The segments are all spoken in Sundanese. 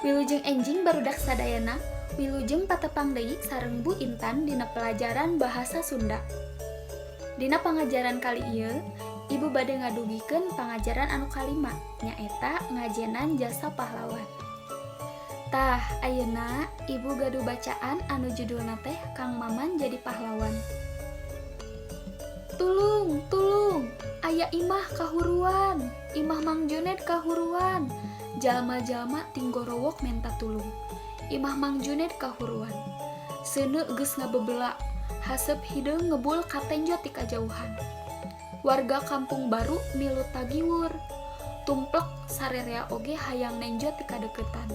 Wilujeng enjing, barudak sadayana. Wilujeng patepang deui sareng Bu Intan dina pelajaran Bahasa Sunda. Dina pangajaran kali ieu, Ibu bade ngadugikeun pangajaran anu kalima, nyaeta ngajenan jasa pahlawan. Tah, ayeuna Ibu gaduh bacaan anu judulna teh Kang Maman Jadi Pahlawan. Tulung, tulung, aya imah kahuruan, imah Mang Juned kahuruan. Jalma-jalma tinggorowok menta tulung. Imah Mang Juned kahuruan. Seuneu geus ngabebela, haseup hideung ngebul katenjo ti kajauhan. Warga kampung baru milu tagiwur. Tumplek sarerea oge hayang nenjo ti kadeukeutan.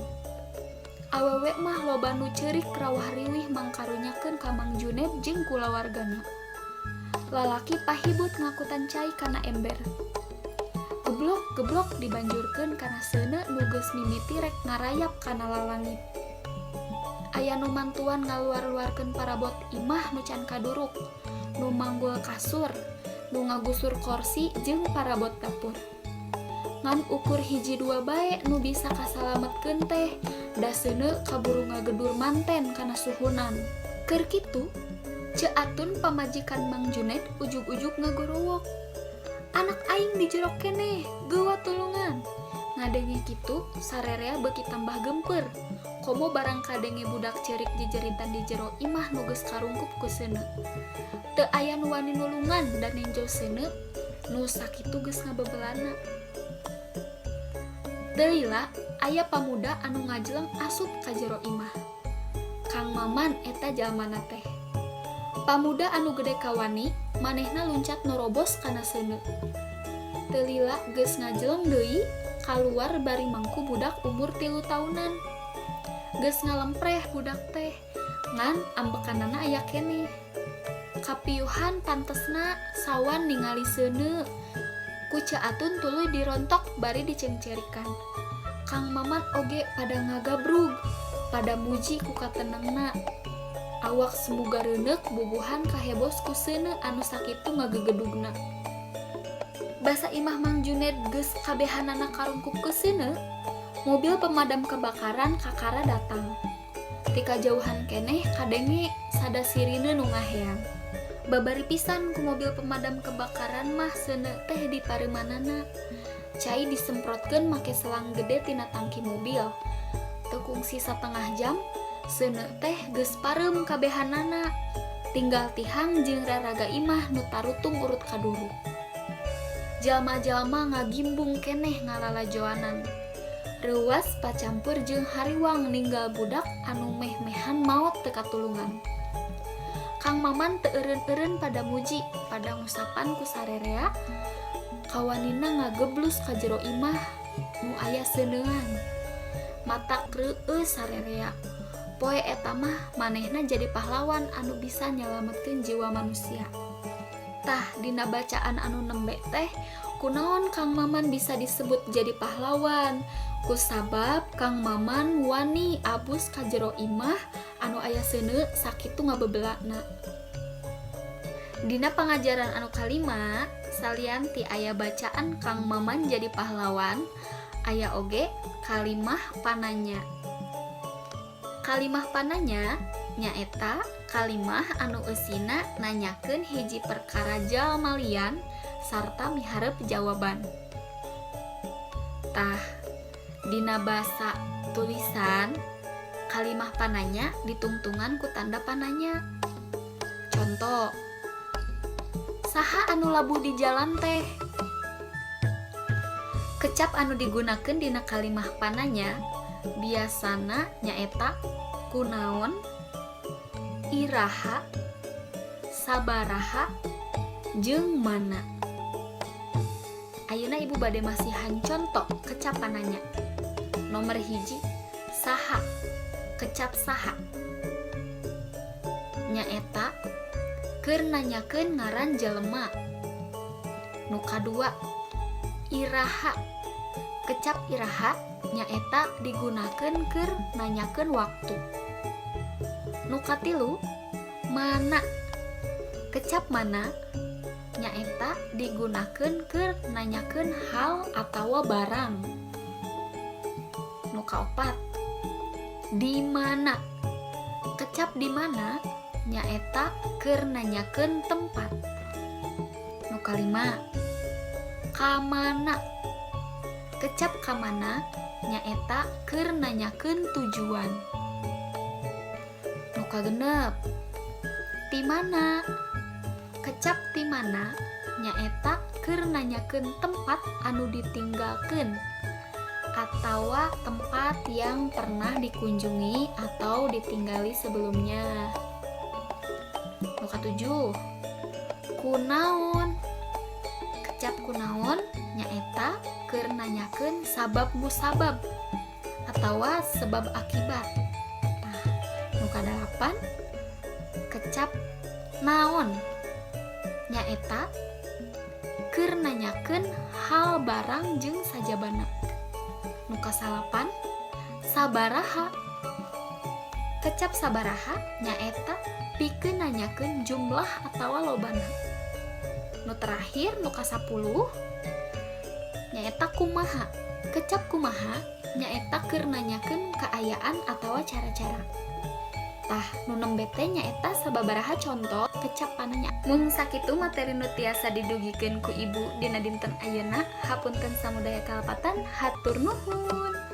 Awewe mah loba nu ceurik rawah riwih mangkarunyakeun ka Mang Juned jeung kulawargana. Lalaki pahibut ngakutan cai kana ember. Geblok geblok dibanjurkeun kana seuneu nu geus mimiti rek ngarayap kana lalangit. Aya nu mantuan ngaluar-luarkeun parabot imah nu can kaduruk, nu manggul kasur, nu ngagusur korsi jeung parabot dapur. Ngan ukur hiji dua bae nu bisa kasalametkeun teh, da seuneu kaburu ngagedur manten kana suhunan. Keur kitu, Ceu Atun, pamajikan Mang Juned, ujug-ujug ngagorowok. "Anak aing di jero keneh, geuwat tulungan." Ngadenge kitu, sarerea beuki tambah geumpeur. Komo barang kadenge budak ceurik jejeritan di jero imah nu geus karungkup ku seuneu. Teu aya nu wani nulungan da nenjo seuneu nu sakitu geus ngabebelana. Teu lila aya pamuda anu ngajleng asup ka jero imah. Kang Maman eta jalmana teh. Pamuda anu gede kawani, manehna luncat norobos kana seuneu. Teu lila geus ngajleng deui kaluar bari mangku budak umur 3 taunan. Geus ngalempreh budak teh, ngan ambekanana aya keneh. Kapiuhan pantesna sawan ningali seuneu. Ku Ceu Atun tuluy dirontok bari diceungceurikan. Kang Maman oge pada ngagabrug, pada muji ku katenengna. Awak semu gareuneuk bubuhan kahebos ku seuneu anu sakitu ngagegedugna. Basa imah Mang Juned geus kabehanana karungkup ku seuneu, mobil pemadam kebakaran kakara datang. Ti kajauhan keneh kadenge sada sirine nu ngaheang. Babari pisan ku mobil pemadam kebakaran mah seuneu teh dipareumanana. Cai disemprotkeun make selang gede tina tangki mobil. Teu kungsi satengah jam, seuneu teh geus pareum kabehanana. Tinggal tihang jeung raraga imah nu tarutung urut kaduruk. Jalma-jalma ngagimbung keneh ngalalajoanan. Reuwas pacampur jeung hariwang ninggal budak anu meh-mehan maot teu katulungan. Kang Maman teu eureun-eureun pada muji, pada ngusapan ku sarerea, kawanina ngageblus ka jero imah nu aya seuneuan. Matak reueus sarerea. Poe eta mah manehna jadi pahlawan anu bisa nyalametkeun jiwa manusia. Tah, dina bacaan anu nembe teh kunaon Kang Maman bisa disebut jadi pahlawan? Kusabab Kang Maman wani abus ka jero imah anu aya seuneu sakitu ngabebelana. Dina pangajaran anu kalima, salian ti aya bacaan Kang Maman Jadi Pahlawan, aya oge kalimah pananya. Kalimah pananya nyaeta kalimah anu eusina nanyakeun hiji perkara jalma lian sarta miharep jawaban. Tah, dina basa tulisan kalimah pananya ditungtungan ku tanda pananya. Contoh, "Saha anu labuh di jalan teh?" Kecap anu digunakeun dina kalimah pananya biasana nyaeta kunaon, iraha, sabaraha, jeung mana. Ayeuna Ibu bade masihan conto kecap pananya. Nomor 1, saha. Kecap saha nyaeta keur nanyakeun ngaran jelema. Nu kadua, iraha. Kecap iraha nyaeta digunakeun keur nanyakeun waktu. Nu katilu, mana. Kecap mana nyaeta digunakeun keur nanyakeun hal atawa barang. Nu kaopat, Di mana? Kecap di mana nyaeta keur nanyakeun tempat. Nu kalima, kamana? Kecap kamana nyaeta keur nanyakeun tujuan. Nu kagenep, ti mana? Kecap ti mana nyaeta keur nanyakeun tempat anu ditinggalkeun atawa tempat yang pernah dikunjungi atau ditinggali sebelumnya. Nu katujuh, kunaon? Kecap kunaon nyaeta keur nanyakeun sabab musabab atawa sebab akibat. Nah, nu kadalapan, kecap naon nyaeta keur nanyakeun hal barang jeung sajabana. Nu kasalapan, sabaraha? Kecap sabaraha nyaeta pikeun nanyakeun jumlah atawa lobana. Nu terakhir, nu kasapuluh, nyaeta kumaha? Kecap kumaha nyaeta keur nanyakeun kaayaan atawa cara-cara. Tah, nu nembe teh nyaeta sababaraha contoh kecap pananya. Mung sakitu materi nu tiasa didugikeun ku ibu dina dinten ayeuna. Hapunten samudaya kalepatan, hatur nuhun.